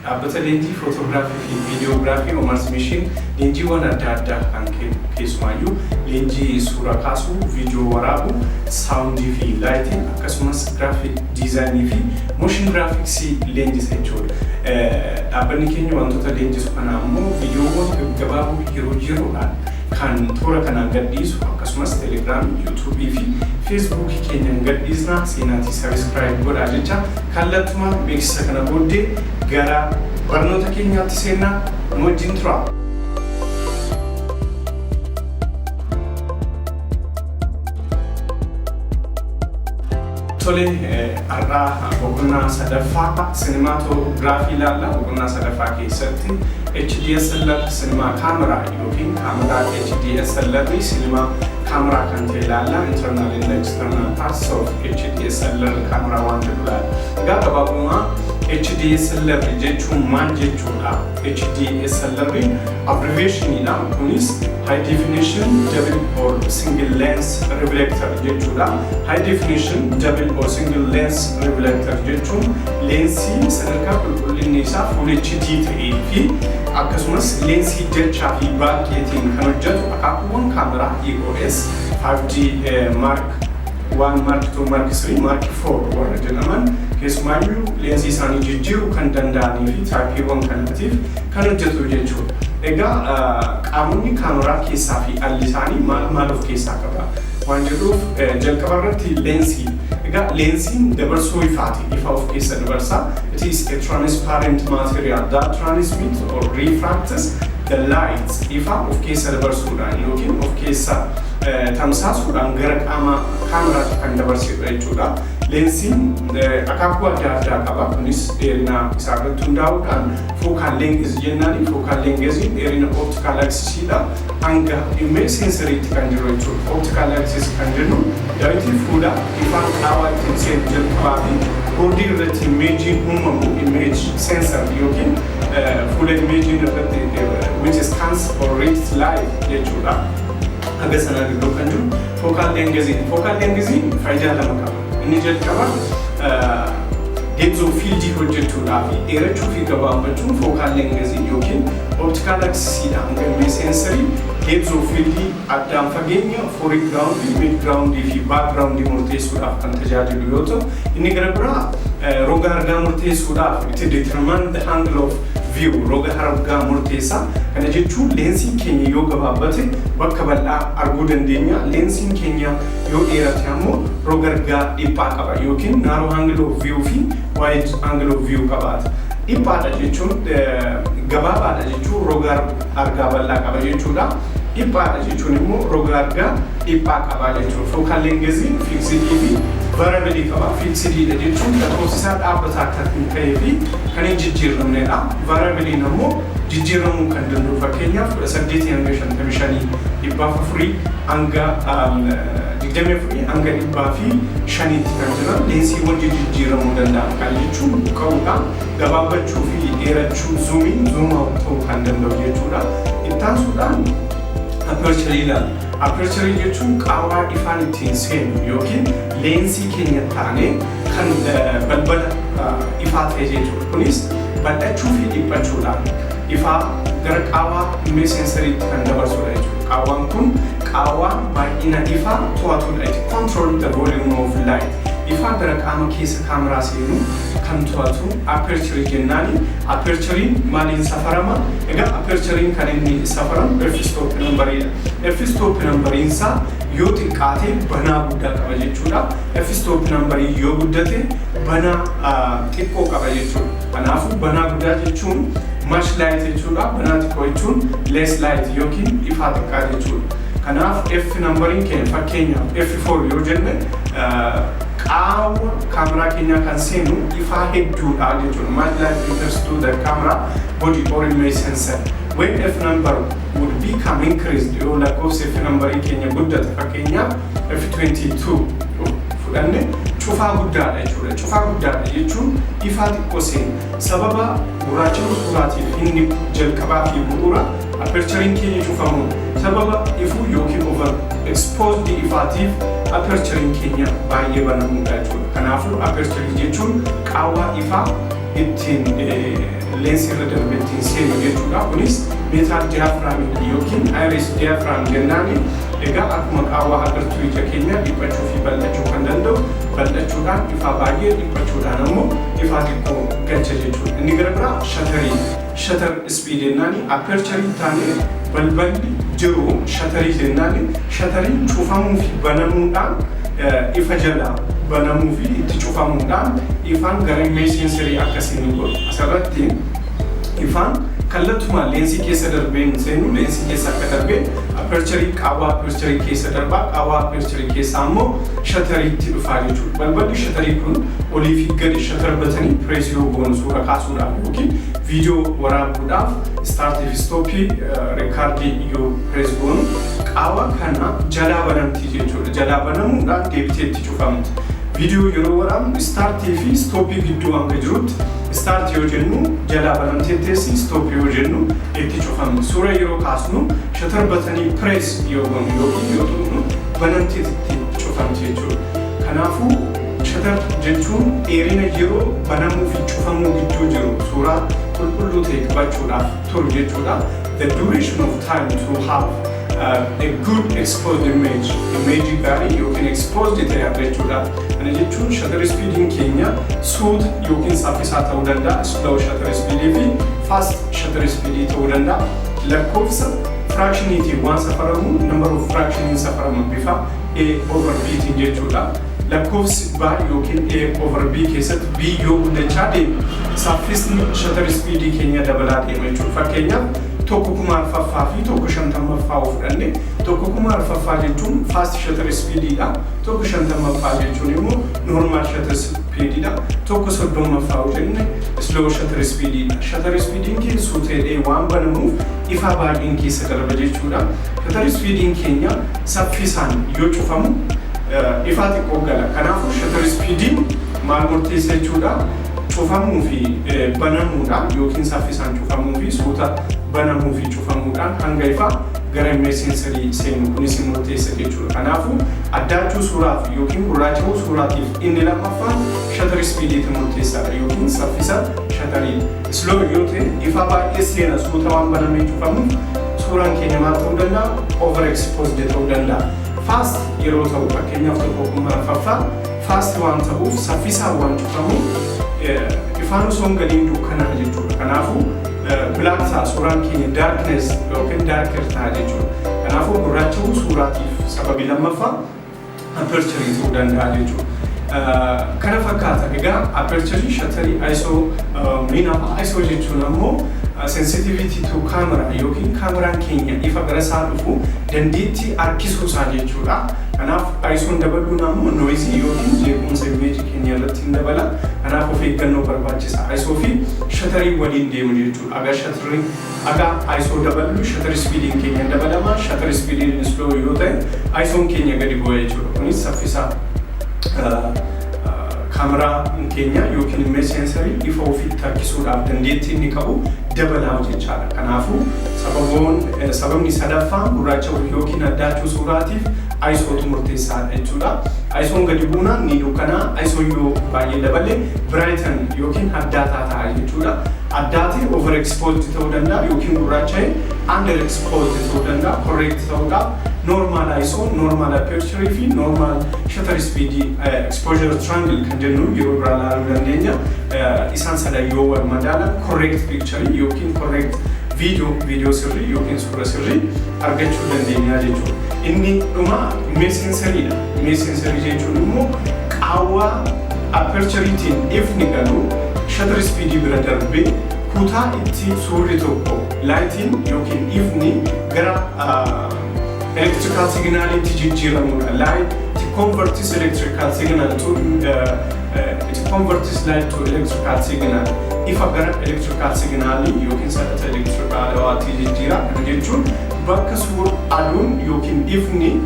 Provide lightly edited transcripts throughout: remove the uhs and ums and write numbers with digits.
Dhaabbata leenjii footogiraafii fi viidiyoogiraafii Omars Mission leenjiiwwan adda addaa kan kennu, keessumaayyuu leenjii suura kaasuu, viidiyoo waraabuu, soundii fi lighting, akkasumas graphic designii fi motion graphicsii leenjisa jechuudha. Dhaabbanni keenya wantoota leenjisu kana ammoo viidiyoowwan gaggabaaboo yeroo yeroodhaan kan toora kanaan gadhiisu, akkasumas Telegram, YouTubeii fi Facebookii keenyaan gadhiisna. Seenaatii subscribe godhaa jecha kallattuma beeksisa kana booddee gara barnoota keenyaatti seennaa, nu wajjin tura. Tole, har'aa boqonnaa sadaffaa sinimaatoogiraafii ilaalla. Boqonnaa sadaffaa keessatti HDSLR cinema camera yookiin kaameraa HDSLR cinema camera kan ta'e ilaalla. Internal and external parts of HDSLR camera waan jedhu ilaalla. Egaa gabaabumaa HDSLR jechuun maal jechuudha? HDSLR abbreviationiidha. Kunis High Definition Double or Single Lens Reflector jechuudha. High Definition Double or Single Lens Reflector jechuun leensii sadarkaa qulqullinni isaa Full HD ta'ee fi akkasumas leensii dachaa fi baay'eetiin kan hojjetu akaakuuwwan kaameraa EOS 5D Mark 1, Mark 2, Mark 3, Mark 4 warra jedhaman, keessumaayyuu leensii isaanii jijjiiruu kan danda'anii fi typeiiwwan kanaatiif kan hojjetu jechuudha. Egaa qaamonni kaameraa keessaa fi alli isaanii maal maal of keessaa qaba waan jedhuuf, jalqaba irratti leensii. Egaa leensiin dabarsoo ifaati. Ifa of keessa dabarsa. It is a transparent material that transmits or refracts the light. Ifa of keessa dabarsuudhaan yookiin of keessa tamsaasuudhaan gara qaama kaameraatti kan dabarsudha jechuudha. Leensiin akaakuu adda addaa qaba. Kunis dheerina isaa irratti hundaa'uudhaan focal length jennaani. Focal lengthiin dheerina optical axisiidha. Hanga image sensoriitti kan jiru jechuudha. Optical axis kan jennu dawitii fuula ifaan qaawwaa ittiin seenu jalqabaa fi boordii irratti imageiin uumamu image sensor yookiin fuula imageiin irratti which scans or reads light jechuudha. Haga sanaa gidduu kan jiru focal lengthiin. Focal lengthiin faayidaa lama qaba. Inni jalqaba depth of field hojjechuudhaa fi dheerachuu fi gabaabbachuun focal lengthii yookiin optical axisiidha hanga image sensorii depth of field addaan fageenya foreground, midground fi background murteessuudhaaf kan tajaajilu yoo ta'u, inni gara biraa roga argaa murteessuudhaaf, it determine the angle of view, roga argaa murteessa. Kana jechuun leensiin keenya yoo gabaabbate bakka bal'aa arguu dandeenya. Leensiin keenya yoo dheerate ammoo roga argaa dhiphaa qaba yookiin narrow angle of view fi wide angle of view qabaata. Dhiphaadha jechuun, gabaabaadha jechuun roga argaa bal'aa qaba jechuudha. Dhiphaadha jechuun immoo roga argaa dhiphaa qaba jechuudha. Focal lengthiin fixedii fi variableii qaba. Fixediidha jechuun lakkoofsi isaa dhaabbataa akka hin ta'ee fi kan hin jijjiiramnedha. Variableiin ammoo jijjiiramuu kan danda'u, fakkeenyaaf 18 hanga 55, 400 hanga 24 hanga 500tti kan jiran leensiiwwan jijjiiramuu danda'an. Kan jechuun buqqa'uudhaan gabaabbachuu fi dheerachuu, zoomiin zoom out ta'uu kan danda'u jechuudha. Ittaansuudhaan apertureii ilaalla. Apertureii jechuun qaawwaa ifaan ittiin seenu yookiin leensii keenya taanee kan balbala ifaa ta'e jechuudha. Kunis bal'achuu fi dhiphachuudhaan ifaa gara qaawwaa image sensoriitti kan dabarsudha jechuudha. Qaawwaan kun qaawwaa baay'ina ifaa to'atudha. It control the volume of light. Ifaa gara qaama keessa kaameraa seenu kan to'atu aperture jennaani. Apertureiin maaliin safarama? Egaa apertureiin kan inni safaramu f-stop numberiidha. F-stop numberiinsaa yoo xiqqaate banaa guddaa qaba jechuudha. F-stop numberii yoo guddate banaa xiqqoo qaba jechuudha. Kanaafuu banaa guddaa jechuun much light jechuudha. Banaa xiqqoo jechuun less light yookiin ifaa xiqqaa jechuudha. Kanaaf F numberiin keenya, fakkeenyaaf F4 yoo jenne, qaawwa kaameraa keenyaa kan seenu ifaa hedduudha jechuudha. Much light enters to the camera body or image sensor. When F number would become increased, yoo lakkoofsi F numberii keenya guddate, fakkeenyaaf F22 fudhanne, cufaa guddaadha jechuudha. Cufaa guddaadha jechuun ifaa xiqqoo seena. Sababa gurraachina suuraatiif inni jalqabaa fi bu'uura apertureiin keenya cufamuun sababa ifuu yookiin over exposed ifaatiif apertureiin keenya baay'ee banamuudha jechuudha. Kanaafuu apertureii jechuun qaawwaa ifaa ittiin leensii irra darbee ittiin seenu jechuudha. Kunis metal diaphragm yookiin iris diaphragm jennaani. Egaa akkuma qaawwaa agartuu ija keenya dhiphachuu fi bal'achuu kan danda'u, bal'achuudhaan ifaa baay'ee, dhiphachuudhaan ammoo ifaa xiqqoo galcha jechuudha. Inni gara biraa shutterii, shutter speed jennaani. Apertureii taanee balballi jiru shutterii jennaani. Shutteriin cufamuu fi banamuudhaan, ifa jala banamuu fi itti cufamuudhaan ifaan gara image sensorii akkasiin godhu. Asirratti ifaan kallattumaan leensii keessa darbee hin seenu. Leensii keessa akka darbee apertureii, qaawwaa apertureii keessa darbaa, qaawwaa apertureii keessa ammoo shutteriitti dhufaa jechuudha. Balballi shutterii kun olii fi gadi shutter buttonii press yoo goonu, suura kaasuudhaaf yookiin viidiyoo waraabuudhaaf startii fi stopii recordii yoo press goonu, qaawwa kana jalaa banamti jechuudha. Jalaa banamuudhaan deebitee itti cufamti. Viidiyoo yeroo waraabnu startii fi stopii gidduu hanga jirutti, start yoo jennu jalaa banamtee teessi, stop yoo jennu itti cufamti. Suura yeroo kaasnu shutter buttonii press yoo goonu yookiin yoo tuqnu banamtee itti cufamti jechuudha. Kanaafuu shutter jechuun dheerina yeroo banamuu fi cufamuu gidduu jiru suuraa qulqulluu ta'e qabachuudhaaf turu jechuudha. The duration of time to have a good exposed image, image gaarii yookiin exposed ta'e argachuudhaaf. Kana jechuun shutter speediin keenya suuta yookiin saffisaa ta'uu danda'a. Slow shutter speedii fi fast shutter speedii ta'uu danda'a. Lakkoofsa fractioniitiin waan safaramu, number of fractioniin safaramu bifa A over B tiin jechuudha. Lakkoofsi B yookiin A over B keessatti B yoo guddachaa deeme, saffisni shutter speedii keenya dabalaa deema jechuudha. Fakkeenyaaf, 1/4,000 fi 1/50 yoo fudhanne, 1/4 jechuun fast shutter speediidha. 1/50 jechuun immoo normal shutter speediidha. 1/30 yoo jenne slow shutter speediidha. Shutter speediin keenya suuteedhee waan banamuuf ifaa baay'een keessa darba jechuudha. Shutter speediin keenya saffisaan yoo cufamu ifaa xiqqoo gala. Kanaafuu shutter speediin maal murteessa jechuudha? Cufamuu fi banamuudhaan yookiin saffisaan cufamuu fi suuta banamuu fi cufamuudhaan hanga ifaa gara image sensorii seenu kunis murteessa jechuudha. Kanaafuu addaachuu suuraaf yookiin gurraacha'uu suuraatiif inni lammaffaan shutter speediitu murteessaadha yookiin saffisa shutterii. Slow yoo ta'e ifa baay'ee seena, suuta waan banamee cufamuuf suuraan keenya maal ta'uu danda'a? Over exposed ta'uu danda'a. Fast yeroo ta'u, fakkeenyaaf 1/4 fast waan ta'uuf, saffisaan waan cufamuuf ifaan osoo hin galiin dukkanaa jechuudha. Kanaafuu black ta'a suuraan keenya, darkness yookiin darker ta'a jechuudha. Kanaafuu gurraacha'uu suuraatiif sababii lammaffaa apertureii ta'uu danda'a jechuudha. Kana fakkaata egaa apertureii, shutterii, ISO miinafa. ISO jechuun ammoo sensitivity to camera yookiin kaameraan keenya ifa gara isaa dhufu dandeettii harkisuu isaa jechuudha. Kanaaf ISOon dabaluun ammoo noiseii yookiin jeequmsa imageii keenya irratti hin dabala. Kanaaf of eeggannoo barbaachisa. ISO fi shutterii waliin deemu jechuudha. Aga shutterii aga ISO daballu shutter speediin keenya dabalama. Shutter speediin slow yoo ta'e ISOon keenya gadi bu'a jechuudha. Kunis saffisa kaameraa keenya yookiin image sensorii ifa ofiitti harkisuudhaaf dandeettii inni qabu dabalaaf jechaadha. Kanaafuu sababoon sababni sadaffaan gurraacha'uu yookiin addaachuu suuraatiif ISOtu murteessaadha jechuudha. ISOon gadi buunaan ni dukkanaa, ISOon yoo baay'ee dabale brighten yookiin addaataa ta'a jechuudha. Addaatee over exposed ta'uu danda'a yookiin gurraacha'ee under exposed ta'uu danda'a. Correct ta'uudhaaf normal ISO, normal aperture fi normal shutter speed, exposure triangle kan jennu yeroo biraa ilaaluu dandeenya. Isaan sadan yoo wal madaalan correct picture yookiin correct video, video sirrii yookiin suura sirrii argachuu dandeenya jechuudha. Inni dhuma image sensoriidha. Image sensorii jechuun immoo qaawwaa apertureiitiin ifni galu shutter speedii bira darbee kutaa itti suurri tokko, lightiin yookiin ifni gara electrical signalitti jijjiiramudha. Light it converts electrical signal to it converts light to electrical signal. Ifa gara electrical signalii yookiin sadhata electricalawaatti jijjiira. Kana jechuun bakka suur aduun yookiin ifni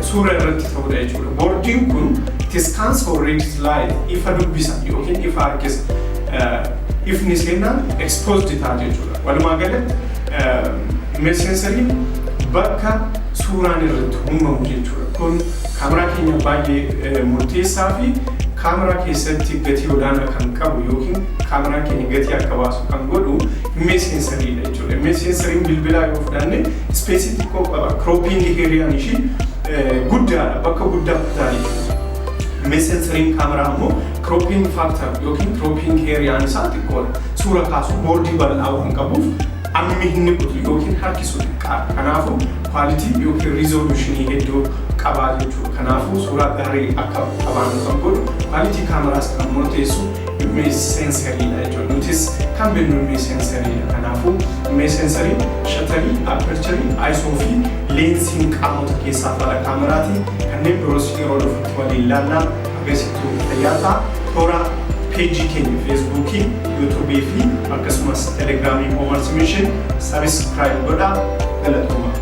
suura irratti ta'udha jechuudha. Boordiin kun it scans or reads light, ifa dubbisa yookiin ifa harkisa. Ifni seenaan exposed ta'a jechuudha. Walumaa galatti image sensoriin bakka suuraan irratti uumamu jechuudha. Kun kaameraa keenya baay'ee murteessaa fi kaameraa keenya baay'ee Kaameraa keessatti gatii olaanaa kan qabu yookiin kaameraan keenya gatii akka baasu kan godhu image sensoriidha jechuudha. Image sensoriin bilbilaa yoo fudhanne space xiqqoo qaba. Cropping areaan ishii guddaadha. Bakka guddaa kutaa jechuudha. Image sensoriin kaameraa immoo cropping factor yookiin cropping areaan isaa xiqqoodha. Suura kaasu boordii bal'aa waan qabuuf hammi inni kutu yookiin harkisu xiqqaadha. Kanaafuu quality yookiin resolution hedduu qabaa jechuudha. Kanaafuu suuraa gaarii akka qabaannu kan godhu, quality kaameraas kan murteessu image sensoriidha jechuudha. Nutis kan beeknu image sensoriidha. Kanaafuu image sensorii shutterii, aperturii, ISO fi leensiin qaamota keessaa fala kaameraati. Kanneen biroos yeroo dhufutti waliin ilaallaa. Agarsiiftuu fayyaa ta'a. Toora peejii keenya Feesbuukii, Yuutuubii fi akkasumas Telegiraamii Commerce Mission subscribe godhaa. Galatooma.